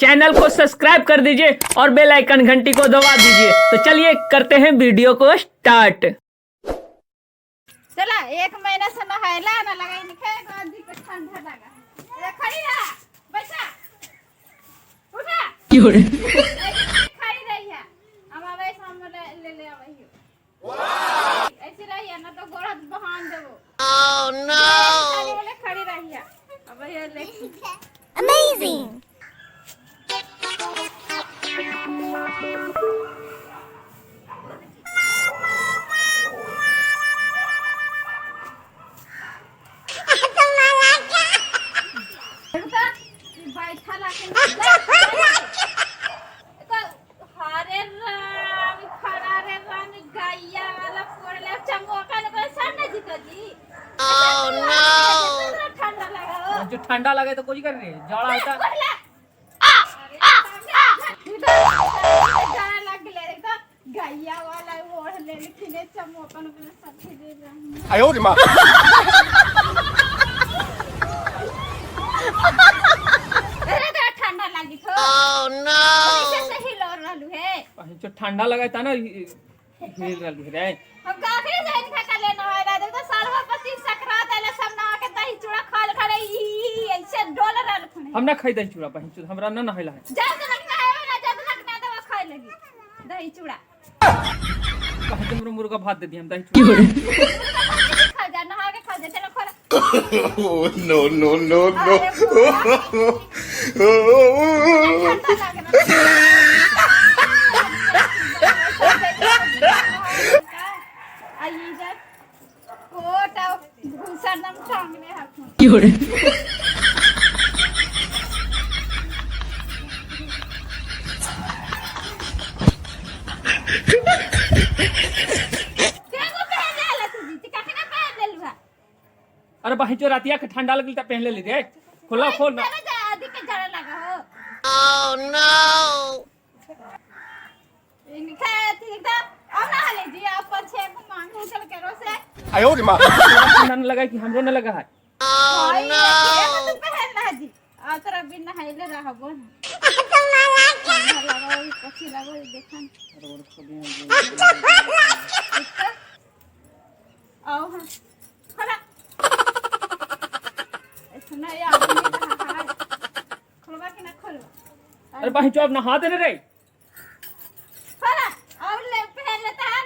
Channel को subscribe कर दीजिए और बेल आइकन घंटी को दबा दीजिए। तो चलिए करते हैं वीडियो को स्टार्ट। चला एक महीना से नहायला ना लगाई निखे आदमी के ठंडा लगा। ए, खड़ी रहा, बैठा, उठा। खड़ी रही है, हम आवे सामने ले ले ले आवे हियो। ऐसे रही है ना तो गोड़ हाथ बहान देबो। ओह नो, बोले खड़ी रही है, अब ये ले। Amazing! देखता बैठा लाके तो हरे राम खड़ा रे राम गैया वाला फोड़ले चमोका ने कोई सर न जीतो जी। ओह नो, ठंडा लगा हो। जो ठंडा लगे तो कुछ कर रही जाड़ा होता। बोला अरे लग गेलै देखता गैया वाला ओढ़ लेलखिन चमोकन अपने सब दे रहे। 哎呦我的妈！ अरे तो ठंडा लगी थो। ओह नो, कैसे से हिलो रहलु है? जो ठंडा लगे था ना हिल रही रे। हम काखरे जाइन खा ले नहायला देख तो साल भर पति सकरात आले सब नहा के दही चूड़ा खा खा ले ऐसे डोल रहल खुने। हम ना खाई दही चूड़ा बहिन, हमरा ना नहाइला है। जब तक ना आवे ना जब तक ना दवा खाए लगी दही चूड़ा। बहिन तुमरो मुर्गा भात दे दी हम दही चूड़ा। खा जा, नहा के खा जा, चलो खोला। Oh no no no no! अरे ठंडा लग रहा आई इधर कोट और भूसा एकदम टांगने हाथ में। केगो पहन ले तू जी कखने पहन लेलु है? अरे बहिन जो रातिया के ठंडा लगल त पहन ले रे, खोला खोल ना। चलो जा, आदि के जाड़ा लगा हो। ओह नो, इनका ठीक था अब ना हले जी आप पछे को मांग चल करो से। 哎呦我的妈！ ठंडा न लगा कि हमरो न लगा है। ओह नो, तू पहन ला जी आ तोरा बिन नहाइले रहबो ना। ठंडा लगा हो, पछी लगो देखन। आओ हाँ खोला ऐसा यार खोलवा कि ना खोलवा? अरे बहिन जो अब नहा देने रे। खोला और ले पहन लेता है।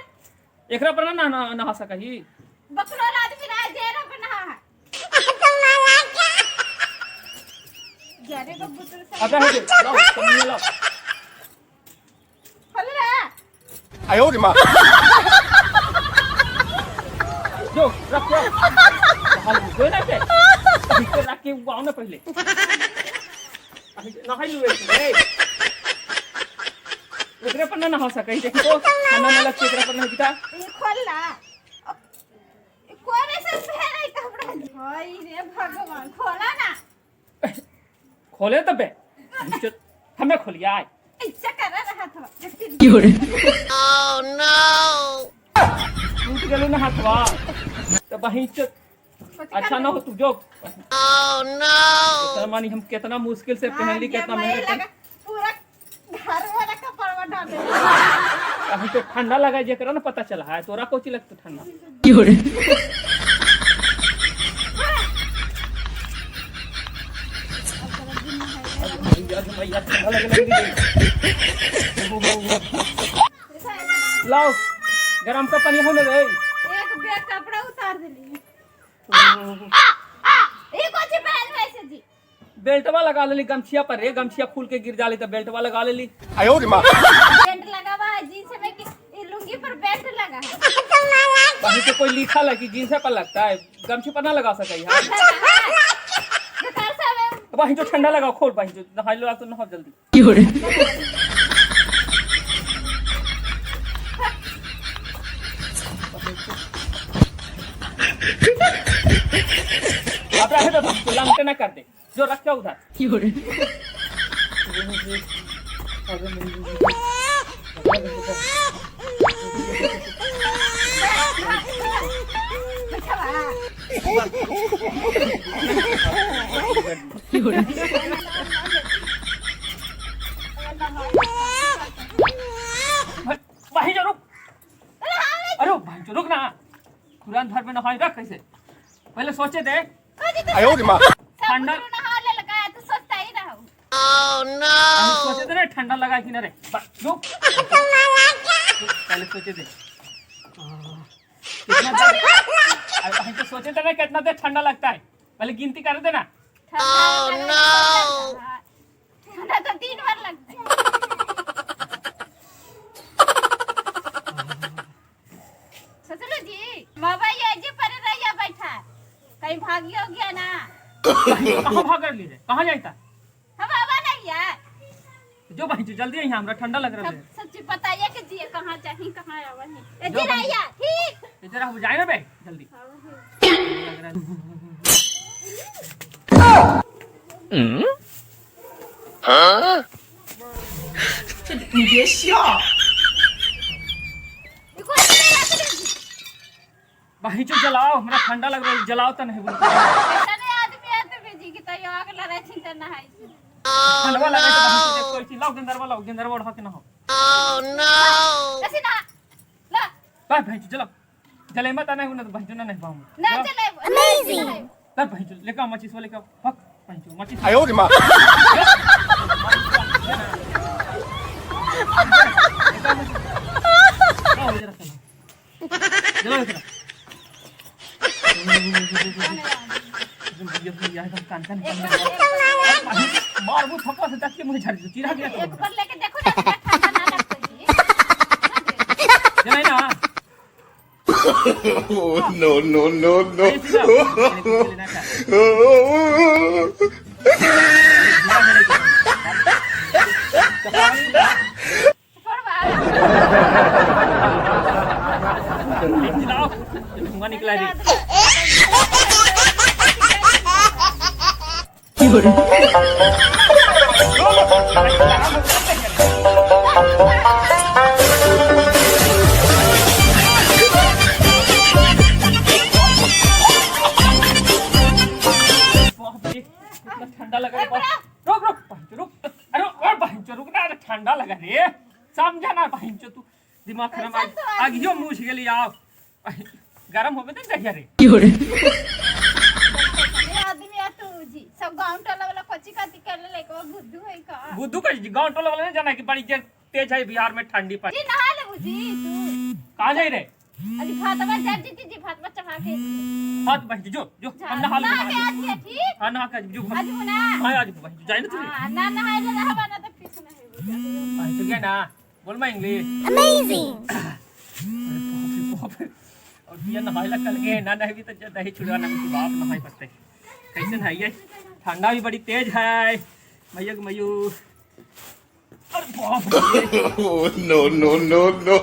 एकरा पर ना ना नहा सकही। बकरो आदमी रहा जेरा पर नहा है जारे को बुतरू से। अब रहे दे, लाओ कमिया लाओ। खोल रे। 哎呦我的妈！ जो रख के नहा लू कोई ना पे इसको रख के आओ ना पहले नहा लू रे। एकरा पर ना नहा सकही, देखो ठंडा न लगते एकरा पर नहीं बिता। ये खोल ला, ये कौन ऐसे पहन है कपड़ा? हाय रे भगवान, खोला ना। खोले तो बे हमें खोलिया आए। ऐसा कर रहा था। टूट गेलो ना हाथवा तो बहिन चो अच्छा ना हो तू जो। ओह नो, मानी हम कितना मुश्किल से पहन ली, कितना मेहनत लगा पूरा घर वाला कपड़ा डाल दे। अभी तो ठंडा लगा जेकरा ना पता चला है तोरा कोची लगतो ठंडा। मैया मैया ठंडा लगे लगी। लाओ गरम का पानी होने रे। एक बैग कपड़ा उतार देली। ये कोची पहन वैसे जी? बेल्टवा लगा लेली गमछिया पर रे, गमछिया खुल के गिर जाली त बेल्टवा लगा लेली। 哎呦我的妈！ बेल्ट लगा हुआ है जींस में कि ये लुंगी पर बेल्ट लगा है? वहीं पे कोई लिखा लगी जींस पर लगता है, गमछी पर ना लगा सके यार। बेकार से हमें। वहीं जो ठंडा लगा खोल, वहीं जो नहा लो तो नहाओ जल्दी। अब रहे तो लंगटे ना कर दे, जो रख के उधर। बैठा। तुरंत भर में नहाई रख कैसे पहले सोचे दे। 哎呦我的妈！ ठंडा नहा ले लगा तो सोचता ही रहो। हम सोचे दे ना ठंडा लगा कि ना रे रुक पहले सोचे दे कितना देर, हम तो सोचे थे ना कितना देर ठंडा लगता है, पहले गिनती कर देना। Oh no, ठंडा तो 3 बार लगता है। सोचलो जी मोबाइल आज पर रहिया बैठा कहीं भागी हो गया ना। कहां भाग ली रे, कहां जाता हम आवा नहीं यार। जो भाई जो जल्दी आई, हमरा ठंडा लग रहा है। सब चीज बताइए कि जी कहां जाही कहां आवा है। ए जी रहिया ठीक इधर हम जाए ना बे जल्दी लग रहा है। हां 你别笑。 भाई जो जलाओ हमरा ठंडा लग रहा है, जलाओ तो नहीं बोलते। ऐसा आदमी आते जी की तो आग लड़ाई चिंता ना है। ठंडवा लगे तो भाई जो कोई चीज लाओ गंदरवा लाओ गंदरवा उठा के ना हो। Oh no! कैसे ना ला भाई भाई जो जलाओ जले मत आना है ना तो भाई जो ना नहीं पाऊंगा ना चले। Amazing! तब भाई जो लेके आओ माचिस वाले का फक भाई जो माचिस। 哎呦我的妈！ लाओ इधर चलो जलाओ इधर। भैया भैया एकदम कान कान मार वो थप्पा से दस के मुंह झाड़ दे चिरा गया। एक बार लेके देखो ना ठंडा ना लगता जी। जलाई ना। No no no no! धुआं निकला रे। कितना ठंडा लगा रे। रुक रुक भाई रुक, अरे और भाई रुक ना, अरे ठंडा लगा रे समझा ना भाई तू दिमाग खराब आगियो मुझ गेली आओ गरम होबे त देखिया रे। आदमी आ तू जी सब गांव टोला वाला कोची काती कर ले को बुद्धू है का बुद्धू का गांव टोला वाला नहीं जाना कि बड़ी तेज है बिहार में ठंडी पर जी नहा ले बुझी तू कहां जाई रे। अरे भातवा जब जीती जी भातवा चढ़ा के हां तो भाई जो जो हम नहा ले नहा के आज है ठीक। हां नहा के जो आज ना हां आज भाई जाई ना तू। हां ना नहाए ले रहबा ना तो फिर ना है भाई तो गया ना बोल मैं इंग्लिश। अमेजिंग। अरे बाप रे और ये नहाइला कल के ना नहीं भी तो दही छुड़वाना मेरे बाप नहाई पड़ते कैसे नहाइए, ठंडा भी बड़ी तेज है मैया मयू। अरे बाप रे। No no no no!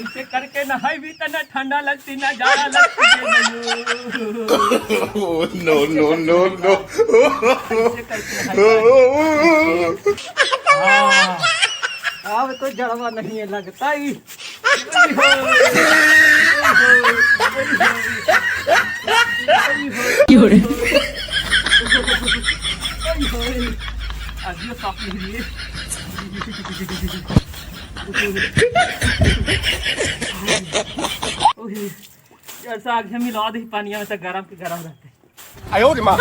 ऐसे करके नहाई भी तो ना ठंडा लगती ना जाड़ा लगती। No no no no! अब तो जड़वा नहीं है लगता ही। अभी साफ नहीं है। जैसा आगे मिला दे पानी में तो गरम के गरम रहते। 哎呦我的妈！